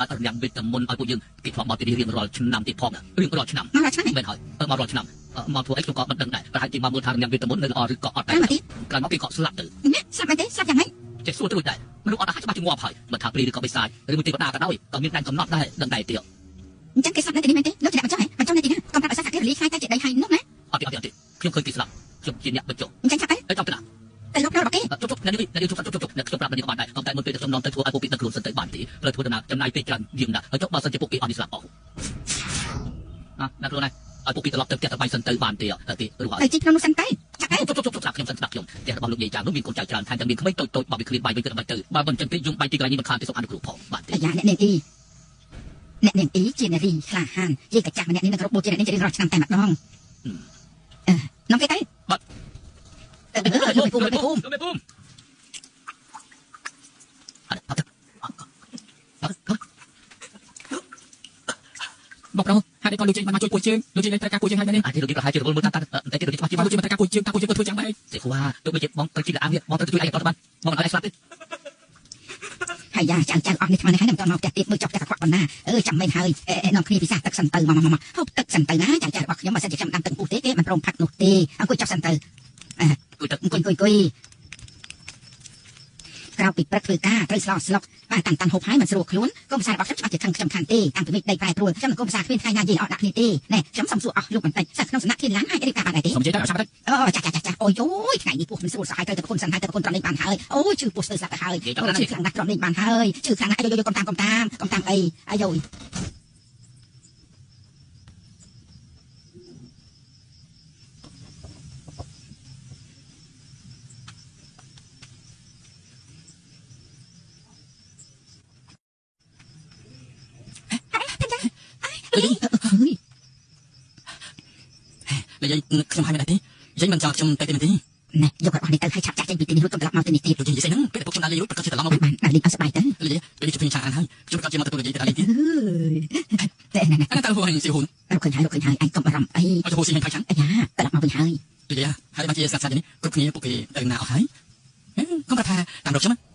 កើតរំវេទមន្តឲ្យពួកយើងគេធ្លាប់មកទីនេះរៀងរាល់ឆ្នាំទៀតផងរៀងរាល់ឆ្នាំ មករាល់ឆ្នាំ មែនហើយមករាល់ឆ្នាំមកធ្វើអីខ្ញុំក៏មិនដឹងដែរប្រហែលជាមកមើលថារំវេទមន្តនៅល្អឬក៏អត់ដែរក្រោយមកគេក៏ស្លាប់ទៅ ណាស្លាប់មែនទេស្លាប់យ៉ាងម៉េច ចេះសួរត្រួចដែរមនុស្សអត់អាចច្បាស់ជាងាប់ហើយមិនថាព្រីឬក៏បិសាចឬមួយទេវតាក៏ដោយក៏មានដែនកំណត់ដែរដឹងដែរទៀត អញ្ចឹងគេស្លាប់នៅទីនេះមែនទេលោកជាអ្នកបញ្ចុះហ៎បញ្ចុះនៅទីណាកុំប្រាប់ឲ្យសាសគេរលីខ្លាយទៅជាដីហើយនោះណា អត់ទេអត់ទេអត់ទេខ្ញុំឃើញគេស្លាប់ខ្ញុំជាអ្នកបញ្ចុះ អញ្ចឹងឆាប់ទៅ ហើយចំទៅណា ទៅលុបរបស់គេ ជប់ជប់អ្នកនេះអ្នកនេះជប់ជប់ជប់អ្នកខ្ញុំប្រាប់អ្នកនេះក៏បានដែរតែមុនពេលខ្ញុំនាំទៅធ្វើឲ្យពួកគេដឹងខ្លួនសិនទៅបានទេត្រូវធ្វើដំណើរចំណាយពេលច្រើនយាមណាស់ហើយចុះបើសិនជាពួកគេអត់នេះស្លាប់អស់ណាអ្នកខ្លួនឯងឲ្យពួកគេត្រឡប់ទៅផ្ទះទៅបាយសិនទៅបានទេគេរស់ហើយ ទៅជីក្នុងនោះសិនទៅឆាប់ទៅ ជប់ជប់ជប់ស្ដាប់ខ្ញុំសិនស្ដាប់ខ្ញុំផ្ទះរបស់លោកយាយចាងនោះមានកូនចៅច្រើនថែមទាំងមានក្មេងតូចតូចបើវាឃ្លានបាយវិញទៅដើម្បីទៅបើមិនចឹងទេយំបាយទីកន្លែងនេះមិនខានទេសូមអនុគ្រោះផងបានទេ អាយ៉ាអ្នកនាងអ៊ីអ្នកនាងអ៊ីជានារីក្លាហានយាយកចាស់ម្នាក់នេះនឹងគ្រប់បូជាអ្នកនាងជារៀងរាល់ឆ្នាំតែម្ដងអឺនាំគេទៅ បាទ ទៅលោកពូលោកពូ លោកមេភូមិអត់អត់ បងប្រុសហេតុអីក៏លោកជេងបានមកជួយពួកជើងលោកជេងត្រូវការពួកជើងហើយមែនទេ អាចលោកយាយប្រហែលជារវល់មើលតាមតែគេលោកយាយច្បាស់ជា បើលោកជេងមិនត្រូវការពួកជើងតើពួកជើងក៏ធ្វើយ៉ាងម៉េច សេខ្វាទោះបីជាបងត្រូវជីកអាងនេះបងត្រូវជួយឯងតបានបងមិនឲ្យឯងស្លាប់ទេ ហើយយ៉ាចៅចៅអស់នេះថ្មនេះហើយមិនតមកផ្ទះទៀតមើលចុះផ្ទះកខ្វក់ប៉ុណ្ណាអឺចាំមែនហើយនាំគ្នាពិសាទឹកសិនទៅមកមកមកហូបទឹកសិនទៅណាចៅចៅរបស់ខ្ញុំបើសិនជាខ្ញុំដាំទឹកពុះទេគេមិនព្រមផឹកនោះទេអង្គុយចុះសិនទៅ គួយទឹក អង្គុយអង្គុយអង្គុយក្រៅពីព្រឹកធ្វើការត្រូវស្លោស្លុកបាទតាន់តាន់ហូបហើយមិនស្រួលខ្លួនកុំភាសារបស់ខ្ញុំច្បាស់ជាខឹងខ្ញុំខានទេតាំងពីមេឃដីប្រែប្រួលខ្ញុំនឹងកុំភាសាគ្មានថ្ងៃណានិយាយអត់ដាក់គ្នាទេណែខ្ញុំសុំសួរអស់លោកបន្តិចសិស្សក្នុងសំណាក់ធានឡានអាចរៀបការបានដែរទេ សូមនិយាយទៅឲ្យឆាប់ទៅ អូចាចាចាចាអូយអូយថ្ងៃនេះពោះមិនស្រួលសោះហើយត្រូវតែប្រគុណសិនហើយទៅប្រគុណត្រង់នេះបានហើយអូយឈឺពោះស្ទើរស្លាប់ទៅហើយឈឺខ្លាំងណាស់ត្រង់នេះបានហើយឈឺខ្លាំងណាស់អាយយកុំតាមកុំតាមកុំតាមអីអាយយ និយាយខ្ញុំឲ្យមិនដែរទេយាយមិនចង់ខ្ញុំទៅទេមែនទេ ណែយករបស់នេះទៅឲ្យឆាប់ចាក់ចេញពីទីនេះរួចកុំត្រឡប់មកទីនេះទៀត លោកយាយនិយាយស្អីហ្នឹងពេលពួកខ្ញុំដើរលេងរួចប្រកាសជាត្រឡប់មកវិញ បានដើរលេងឲ្យសប្បាយទៅ និយាយពេលនេះជួបខ្ញុំឆាអានហើយខ្ញុំប្រកាសជាមកទទួលនិយាយទៅដើរលេងទៀត តែណែណែ អានតើហួរឲ្យស៊ីហ៊ុន រកឃើញហើយរកឃើញហើយឯងកុំបារម្ភអី ឲ្យហួរស៊ីឲ្យផៃឆាំង អាយ៉ាត្រឡប់មកវិញហើយ និយាយហើយបានជាស្ងាត់ស្ងាត់នេះគ្រប់គ្នាពួកគេទៅណាអស់ហើយកុំប្រាប់ថាតាមរកខ្ញុំ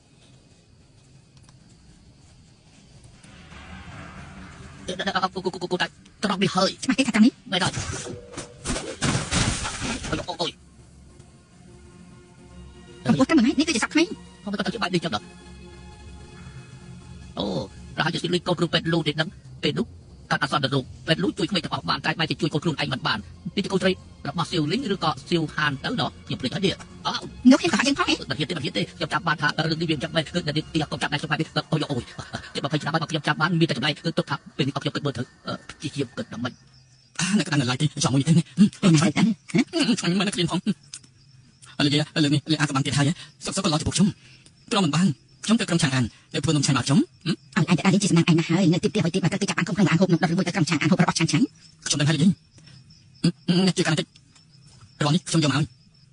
គូគូគូតែត្រង់នេះហើយ ច្បាស់ទេថាត្រង់នេះ មែនហើយអូអូយ កំពុះត្រឹមមួយនេះគឺជាសក់ក្មេង ខ្ញុំទៅជាបែបនេះចឹងដល់អូប្រហែលជាស៊ីលុយកូនគ្រូពេទ្យលូទេដឹងពេលនោះកាត់អសន្នរោគពេទ្យលូជួយក្មេងទាំងអស់បានតែបែរជាជួយកូនខ្លួនឯងមិនបាននេះជាកូនស្រីរបស់សៀវលីងឬក៏សៀវហានទៅណោះខ្ញុំភ្លេចហើយនេះអើ នោះខ្ញុំក៏យើងផងឯង មិនហ៊ានទេមិនហ៊ានទេខ្ញុំចាំបានថារឿងនេះវាមិនចឹងមែនគឺនេះទីកុំចាប់ដៃខ្ញុំបែបនេះអូយអូយជិត20ឆ្នាំហើយបើខ្ញុំចាំបានមានតែចម្លែកគឺទុកថាពេលនេះខ្ញុំគិតមើលទៅជាជាគិតដល់មិន អានៅក្តារនៅឡើយទេចំមួយទេនេះ ទៅទៅ ឆ្ងាញ់មិនឃ្លានផងលើកលើនេះលើអាកំបាំងទៀតហើយសុកសុកក៏ឡោចំពោះខ្ញុំទ្រាំមិនបានខ្ញុំទៅក្រុមឆាងអានទៅធ្វើនំឆាញ់មកខ្ញុំ ឲ្យឯងទៅដើរលេងជាសំណាងឯងណាស់ហើយនៅទីផ្ទះឲ្យទៀតមកត្រូវគេចាប់បានក្នុងអានហូបនំដុតឬមួយទៅក្រុមឆាងអានហូបរបស់ឆាងឆាង ខ្ញុំដឹងហើយយាយនេះជួយកាន់តិចរបស់នេះខ្ញុំយកមកឲ្យ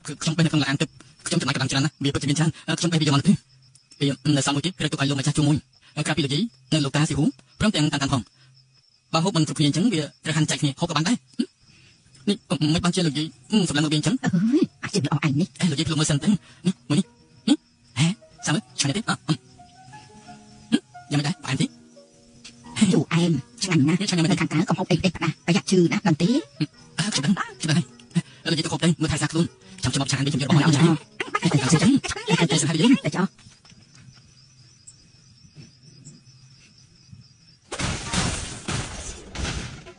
គឺខ្ញុំបេះនៅក្នុងអាងទឹកខ្ញុំចំណាយកម្លាំងច្រើនណាស់វាពិតជាមានច្រើនខ្ញុំបេះវាយកមកទេវានៅសល់មួយទៀតត្រូវទុកឲ្យលោកម្ចាស់ជួមួយក្រៅពីលោកយាយនៅលោកតាស៊ីហ៊ូព្រមទាំងតាន់តាន់ផងបើហូបមិនគ្រប់គ្នាអញ្ចឹងវាត្រូវហាន់ចែកគ្នាហូបក៏បានដែរនេះមិនបានជាលោកយាយសម្លឹងមកវាអញ្ចឹង អើយអាជីពល្អឯងនេះ លោកយាយភ្លុកមើលសិនទៅនេះមួយនេះនេះហេសាមើឆ្ងាញ់ទេអយ៉ាងមិនដែរផ្អែមទេ ជូរអែមឆ្ងាញ់ណាស់នៅខាងក្រៅកុំហូបអីផ្ដេសផ្ដាស់ប្រយ័ត្នឈឺណាស់ដឹងទេ ខ្ញុំដឹងខ្ញុំដឹងហើយលោកយាយទៅហូបទៅមើលថែសារខ្លួនចាំចាំមកឆានវិញខ្ញុំយករបស់ឲ្យឆានតែសិនហើយយាយ តែចោះ